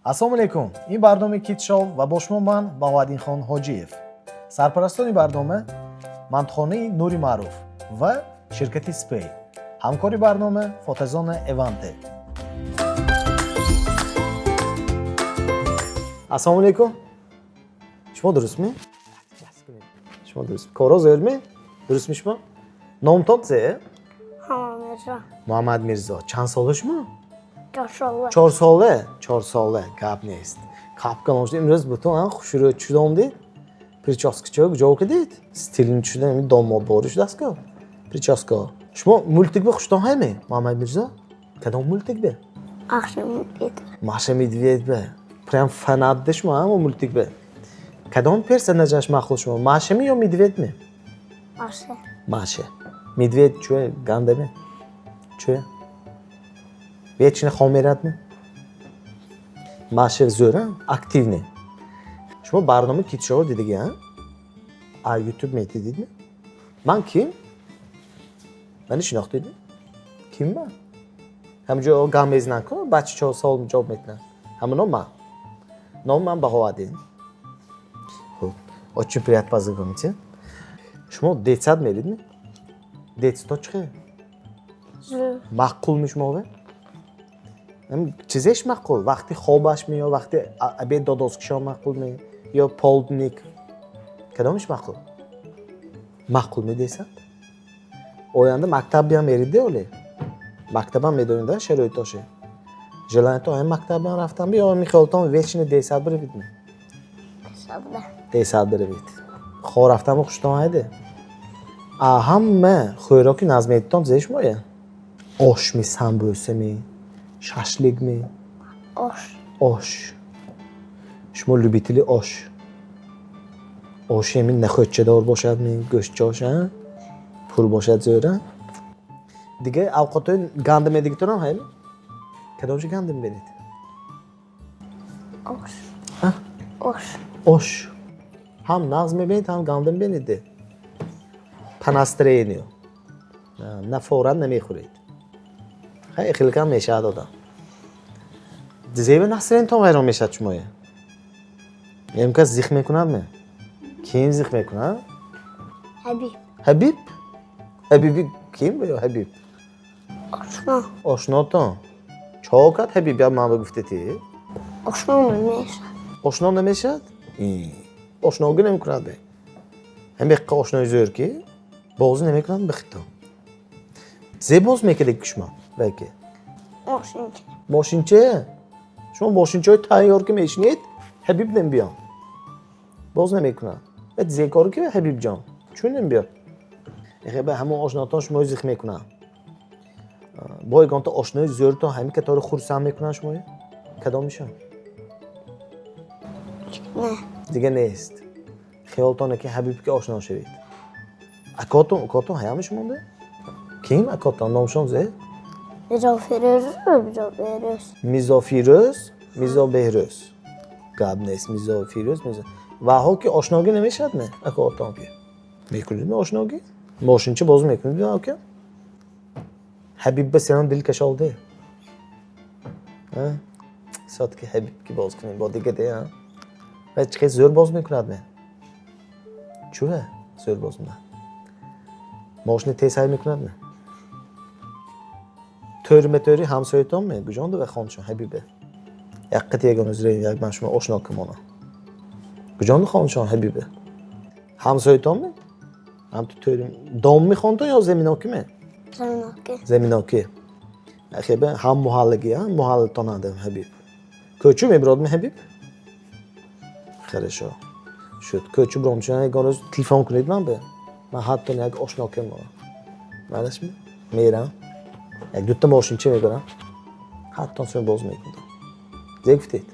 Ассалому алайкум, ин барномаи Kids Show ва бо шумо ман, Баҳоаддинхон Ҳоҷиев. Сарпарастони барнома мантухонаи Нури Маъруф ва ширкати Спей, ҳамкори барнома фотозона Эванте. Ассалому алайкум, шумо дурустми? Шумо дуруст, коро зӯрми? Дурустми? Шумо номтон зе? Муҳаммад Мирзо. Муҳаммад Мирзо, чанд сола шумо? 4 сола. 4 сола, 4 сола, гап нест. Капкалон шуд имрӯз, бутун хушрӯ чудомдид. Прическа чо ҷо кардид, стилни шуда, домодборӣ шудастку прическа. Шумо мультик бе хуштон ҳайме, Муҳаммад Мирзо? Кадом мультик бе? Маша Медведь. Маша Медведь бе прям фанат де шумо ҳамо мультик бе. Кадом персонажаш маъқул шумо, Машами ё Медведь ме? Маша. Маша. Медведь чӯе, гандаме, чӯе, вечно хом мерадме. Маша зӯра, активный. Шумо барномаи Kids Show дидиги а Ютуб медидидми? Ман ким? Мани шинохтидми? Ким ман? Ҳамҷо гам мезананд ку, бача савол ҷавоб метунанд, ҳамоно ман. Номи ман Баҳоаддин. Хуб, очень приятно познакомиться. Шумо детсад меридми? Детсадо чӣ хел? Зӯр. Маъқулми шумове? Чизеш маъқул? Вақти хобашми ё вақти обед додоскишон маъқулми ё полдник, кадомиш маъқул? Маъқулми детсад? Оянда мактабиам мериде? Оле мактабам медонида шароитоше, желание то ҳам мактабиам рафтанби ё михёлтон вечно детсад биравидми? Сабда. Детсад биравид. Хо, рафтанбо хуштон ҳайде? А ҳама хӯроки назметитон зе шумоя? Ошми, самбӯсами, шашликми? Ош. Ош. Шумо любители ош. Оши ҳамин нахӯдчадор бошадми, гӯштчош пур бошад, зӯра. Дига авқотҳои гандам медигитонам ҳайми? Кадомши гандам беред? Ош. А? Ош. Ош ҳам нағз мебинед, ҳам гандам бинед, по настроению на фавран намехӯред. Хай, хелкам мешавад одам. Зеба настроение тон вайрон мешавад шумоя? Кас зих мекунад ме? Ким зих мекунад? Ҳабиб. Ҳабиб? Ҳабиби ким ё ҳабиб? Ошно. Ошнотон чо кард ҳабиб? Я ман ба гуфтети. Ошно намешад. Ошно намешавад? Ошногӣ намекунад бе? Ҳамеққа ошнои зӯр ки бозӣ намекунад бихито. Зе боз мекардед шумо вайки? Мошинча. Мошинча. Шумо мошинчаҳои тайёр ки мешинед, ҳабиб намебиён, боз намекунад. Зекоро ки ҳабибҷон чун намебиёд? Ба ҳамон ошнотон шумои зих мекунанд. Бо ягонта ошнои зӯртон ҳамин катори хурсанд мекунанд шумои? Кадомишон? Не. Дига нест. Хиёлтоне ки ҳабиб ки ошно шавед. Акотон, укотон ҳаями шумонда? Ким акотон, номшон зе? Мирзо Фирӯз, Мирзо Беҳрӯз. Мирзо Фирӯз, Мирзо Беҳрӯз, гап нест. Мирзо Фирӯз, Мирзо ваҳо ки ошногӣ намешавад ме? Акотон ки мекунед ме ошногӣ? Мошинча боз мекунед ме, ака? Ҳабиб ба сенон дил кашолде соат ки ҳабиб ки боз кунем бо дига де ва чӣ хел зӯр боз мекунад ме? Чӯ зӯр боз мекунад? Мошини тез ҳай мекунад ме? Тӯриме тӯри ҳамсоятон ме? Гуҷонду ва хоншон ҳабибе? Як қити ягон узре, як ман шумо ошно кунонам. Гуҷонду хоншон ҳабибе? Ҳамсоятон ме? Ҳам ту тӯри дом мехонтон ё заминоки ме? Заминоки. Заминоки. Хебе ҳам муҳаллаги, ҳам муҳаллатон ҳадам ҳабиб. Кӯчу мебиродми ҳабиб? Хорошо. Шуд. Кӯчу биромчун ягон рӯз телефон кунед ман бе. Ман ҳатто як ошно кунам. Малашми? Мерам. Як дута мошинча мебарам. Ҳатто сӯн боз мекунам. Зе гуфтед?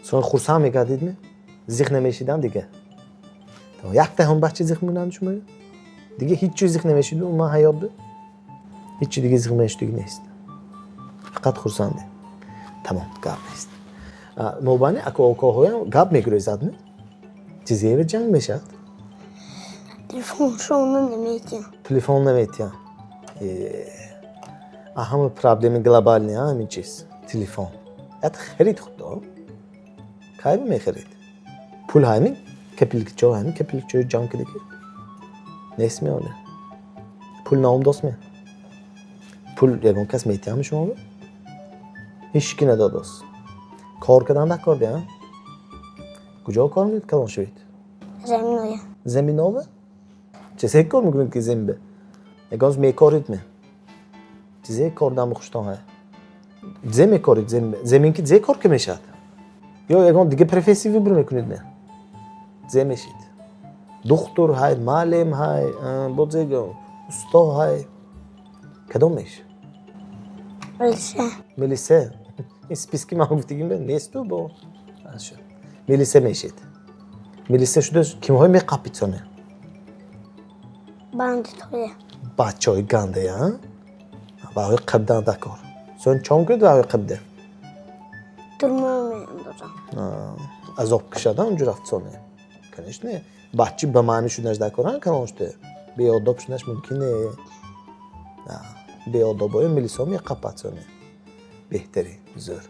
Сон хурсанд мекардидми? Зиқ намешидам дига. Якта ҳам бача зиқ мекунанд шумо? Дига ҳеҷ чиз зиқ намешиду ман ҳаёт бе? Ҳеҷ дига зиқ мешудиги нест. Фақат хурсанде. Тамом, гап нест. Мобайни ака окоҳоям гап мегурезадми? Чизева ҷанг мешавад? Телефоншона наметиҳам. Телефон наметиҳам. Ҳама проблеми глобальный ҳамин чиз. Телефон. Ят харид худто. Кай мехарид? Пул ҳамин копилкачо, ҳамин копилкачо ҷамъ кидаки. Нест меоле. Пул наомдост ме? Пул ягон кас метиҳам шумо? Ҳеч ки надодост. Кор кардан дакор бия? Куҷо кор мекунед, калон шавед? Заминоя. Заминова? Чизе кор мекунед ки заминба? Ягон мекорид ме? Чизе кор дам хуштон ҳай? Зе мекорид замин? Замин ки зе кор ки мешавад? Ё ягон дига профессия выбор мекунед ме? Зе мешид? Духтур ҳай, маълим ҳай, боз зе усто ҳай. Кадом меш? Милиса. Милиса. Ин списки ман гуфтагим несту бо. Шуд. Милиса мешид. Милиса шуда кимҳои меқапид соне? Бандитоя. Бачаҳои гандая, ваҳои қабдан дакор. Сон чон кунед ваҳои қабда? Турма меандозам. Азоб кашада унҷо рафт соне. Конечно, бачи ба маъни шуданаш дакоран, калон шуда. Беодоб шуданаш мумкин не. Беодобои милисо меқапад соне. Беҳтарин, зӯр.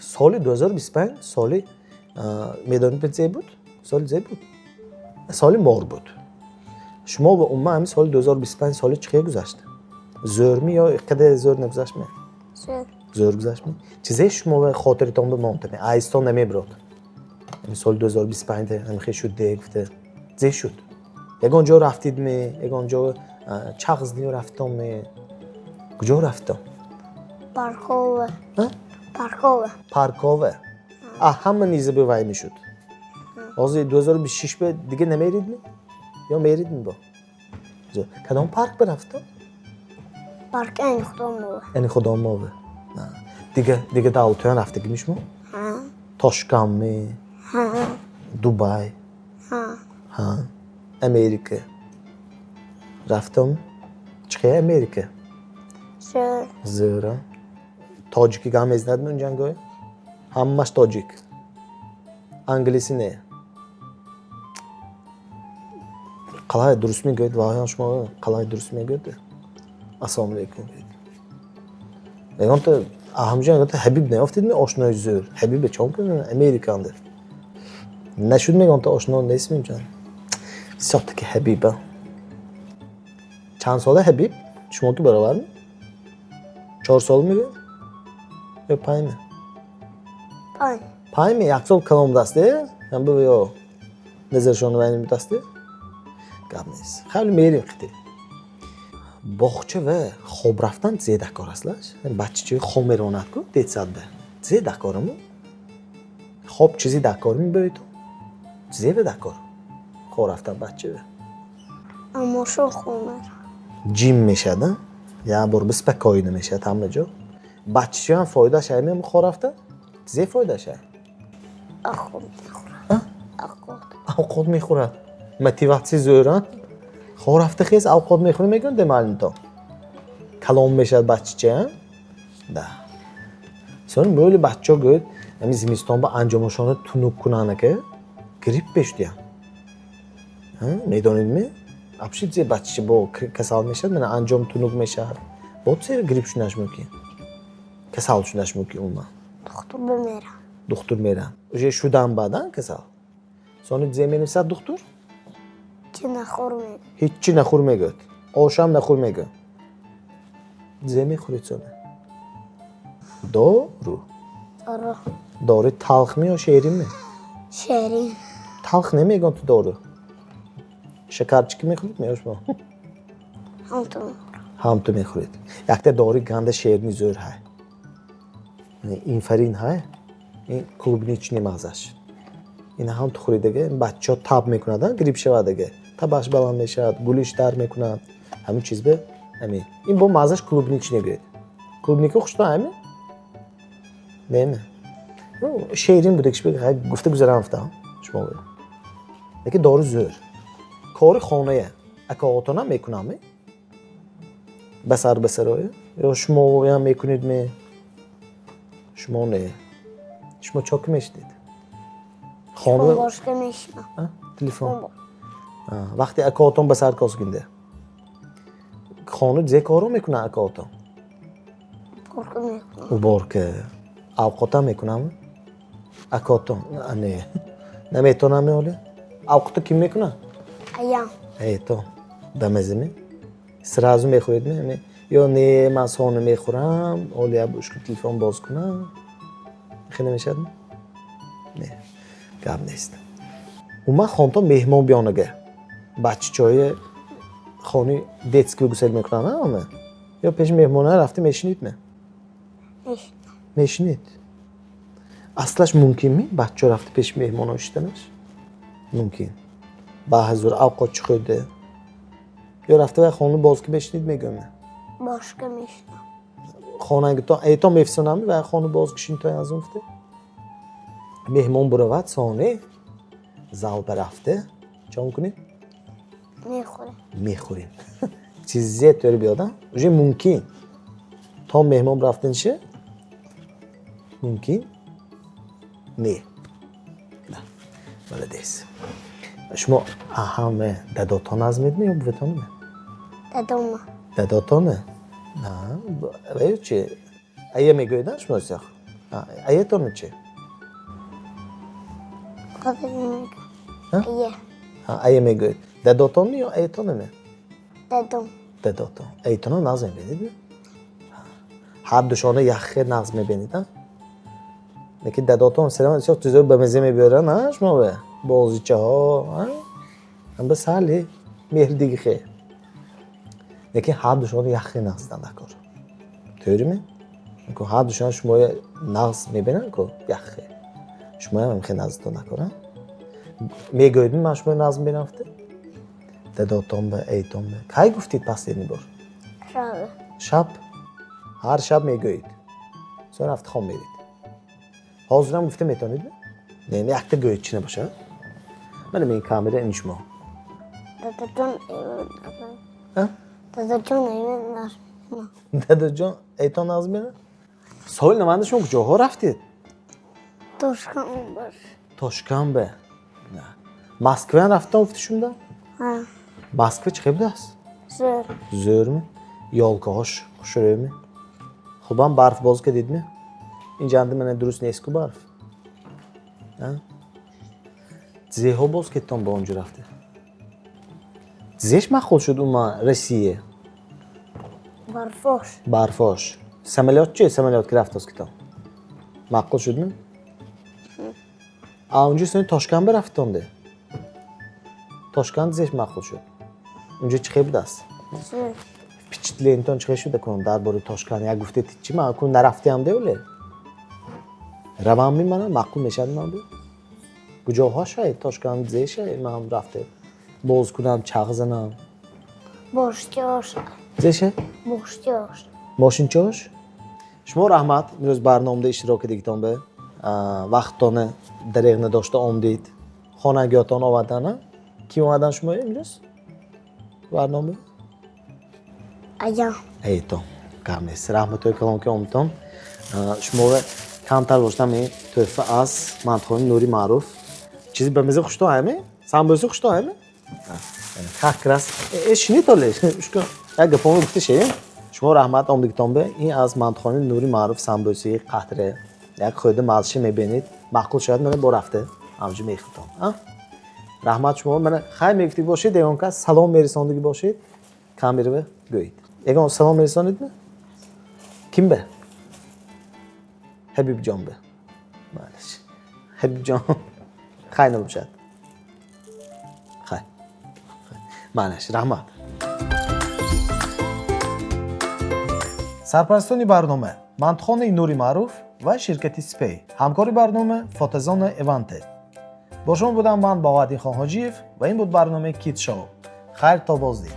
Соли 2025 соли, медонед, зе буд? Соли зе буд? Соли мор буд. Шумо ва умуман ҳамин соли 2025 соли чӣ хел гузашт? Зӯрми ё қадар зӯр нагузаштми? Зӯр. Зӯр гузаштми? Чизе шумо ва хотиритон бимонтами? Айстон намебирод. Ҳамин соли 2025 ҳамин хел шуд де гуфта. Зе шуд? Ягон ҷо рафтидми? Ягон ҷо чағ зидиё рафтонми? Куҷо рафтон? Паркова. А? Паркова. Паркова. А ҳама низа ба вай мешуд. Ҳозир 2026 ба дига намеридми? Ё меридми бо? Зӯр. Кадом парк бирафтон? Парк Ани Худомова. Ани Худомова. Дига давлатҳоян рафтагими шумо? Ҳа. Тошканми? Ҳа. Дубай? Ҳа. Ҳа. Америка. Рафтам? Чӣ хел Америка? Зӯр. Зӯр, а? Тоҷикӣ гап мезанадми унҷангоҳ? Ҳамаш тоҷик. Англисӣ не. Қалай дуруст мегӯед, ваҳоян шумо қалай дуруст мегӯед? Ассалому алайкум гӯед. Ягонта ҳамҷо ягонта ҳабиб наёфтидми, ошнои зӯр? Ҳабибе чон кунад Американде. Нашуд мегонта ошно нестми инҷо? Всё-таки ҳабиба. Чанд сола ҳабиб? Шумо ки баробарми? 4 сол мегӯед? Ё 5 ми? 5. 5 ми? Як сол калон будааст, э? Ҳам ё назаршон вайни будааст, э? Гап нест. Хеле мерим қити. Боғча ва хоб рафтан зе дакор аст, лаш? Бача хоб меронад ку детсадба. Зе дакоруму? Хоб чизи дакор мебои ту? Зе ва дакор? Хоб рафтан бача ва. Амошо хомер. Ҷим мешад, а? Як бор беспокойно мешад ҳама ҷо. Бачачиам фоидааш ҳай хоб рафта? Зе фоидааш ҳай? Аход мехӯрад. Аход. Авқот мехӯрад. Мотиватсия зӯр, а? Хоб рафта хез авқот мехӯрӣ мегӯянд де маълимто. Калон мешавад бачача, а? Да. Сони мӯли бачаҳо гӯяд, ҳамин зимистон ба анҷомошонро тунук кунанд, ка грипп бешудиям. Медонедми? Апши зе бачача бо касал мешавад, мана анҷом тунук мешавад. Бо зера грипп шуданаш мумкин. Касал шуданаш мумкин умуман. Духтур бимерам. Духтур мерам. Уже шудан баъдан касал. Сони зе менависад духтур? Чӣ нахӯр мегӯяд. Ҳиччи нахӯр мегӯяд. Ошам нахӯр мегӯяд. Зе мехӯред соне? Дору. Дору. Дору талхми ё шеринми? Шерин. Талх намегӯянд ту дору. Шакарчики мехӯред ме ё шумо? Ҳам ту мехӯрам. Ҳам ту мехӯред. Якта дори ганда шерини зӯр ҳай. Инфарин ҳай. Ин клубничный мағзаш. Ина ҳам ту хӯридага бачаҳо таб мекунад, грипп шавадага. Табаш баланд мешавад, гулиш дар мекунад. Ҳамин чиз бе ҳамин. Ин бо маззаш клубничный гӯяд. Клубника хушто ҳами? Неме? Шерин будагиш бе гуфта гузарам гуфтам шумо бе. Лекин дору зӯр. Кори хонае акоотона мекунам? Ба сар ба сарое? Ё шумоям мекунед ме? Шумо не. Шумо чо ки мешидед? Хона Бошка мешинам. Телефон. Вақте акоотон ба сар кос гинде. Хона зе коро мекунад акоотон? Уборка мекунам. Уборка. Авқотам мекунам? Акотон не, наметонам оле. Авқото ким мекунад? Аям. Это ба маза сразу мехӯред ме ё не? Ман сона мехӯрам, оли як бушку телефон боз кунам, хеле мешавад? Не, гап нест. Умуман, хонтон меҳмон биёнага, бачачои хони детский гусел мекунанд ама ё пеши меҳмона рафта мешинид ме? Мешинам. Мешинед. Аслаш мумкинми бачаҳо рафта пеши меҳмонҳо шиштанаш? Мумкин. Ба ҳазур авқот чӣ хӯрде ё рафта вай хона боз ки мешинид, мегӯям. Бошка мешинам. Хонагитон этон мефисонам, вай хона боз кишинтон аз он гуфте меҳмон буравад, соне зал ба рафта чӣ мекунем? Мехӯрем. Мехӯрем. Чизе тӯри биёдам уже мумкин, то меҳмон рафтанша мумкин не. На, молодец. Шумо ҳаме дадотон аз медме ё буватонме? Дадома. Дадотоне? На, ё чи ая мегӯед шумо сиёх аятоне чи? Худат мегӯ. Ҳа? Ая. Ая мегӯед. Дадотонме ё аятонеме? Дадом. Дадотон. Аятона нағз мебинед? Ҳар душона яхе нағз мебинед, а? Лекин дадотон салом бисёр чизои ба маза мебиёранд, а шумо бе бозичаҳо, а? Ҳам ба сали меҳри дигихе. Лекин ҳар душона яхе нағз дакор. Тӯриме? Ку ҳар душона шумоя нағз мебинанд ку яхе. Шумоям ҳам хе нағзтон дакор, а? Мегӯед, ман шумоя нағз мебинам гуфта? Дадотон ба, аятон ба. Кай гуфтед последний бор? Шаб. Шаб? Ҳар шаб мегӯед. Сон рафта хом меред. Ҳозирам гуфта метавонед? Не, не, якта гӯед, чӣ набошад? Мана мен камера ин шумо. Дадаҷон. А? Дадаҷон айман нағз. Дадаҷон айтон нағз мебинад? Соли наванда шумо куҷоҳо рафтед? Тошкан бар. Тошканбе. На. Москваям рафтам гуфти шумда? Ҳа. Москва чӣ хел будааст? Зӯр. Зӯрми? Ёлкаҳош хушрӯйми? Хубам барф боз кардидми? Инҷанда мана дуруст нест ку барф. А? Зеҳо боз кардтон ба онҷо рафта? Зеш махул шуд умуман Россия? Барфош. Барфош. Самолёт чи? Самолёт ки рафтост китон. Маъқул шудми? А унҷо сони Тошканба рафтонде? Тошканд зеш маъқул шуд? Унҷо чӣ хел будааст? Зӯр. Впечатление тон чӣ хел шуда кун дар бораи Тошканд? Як гуфтед чӣ, ман кун нарафтиам де оле? Равам мана маъқул мешавад ман бу? Куҷоҳо шай Тошканд зе шай ман рафте боз кунам, чағ занам? Бошчош. Зе шай? Бошчош. Мошинчош? Шумо раҳмат, имрӯз барномада иштирок кардагитон бе. Вақттона дареғ надошта омдид. Хонагиётон овардан, а? Ким омадан шумо имрӯз? Барнома? Аям. Эйтон. Гап нест. Раҳматҳои калон ки омдтон. Шуморо камтар бошам ин тӯҳфа аз мантихони Нури Маъруф. Чизи ба меза хуштон ҳаме? Самбӯса хуштон ҳаме? Как раз. Э, шинид оле. Ушко як гапомо гуфта шавем. Шумо раҳмат омдигитон бе. Ин аз мантихони Нури Маъруф самбӯсаи қатре. Як хӯрда маззаша мебинед. Маъқул шавад, мана бо рафта ҳамҷо мехӯртон. А? Раҳмат шумо. Мана хай мегуфтӣ бошед, ягон кас салом мерасондагӣ бошед, камера гӯед. Ягон салом мерасонидми? Ким бе? Ҳабибҷон бе. Малаш. Ҳабибҷон хай набошад. Хай. Малаш, раҳмат. Сарпарастони барнома мантихонаи Нури Маъруф ва ширкати Спей, ҳамкори барнома фотозона Эванте. Бо шумо будам ман, Баҳоаддин Хонҳоҷиев, ва ин буд барномаи Кид Шоу. Хайр, то боздид.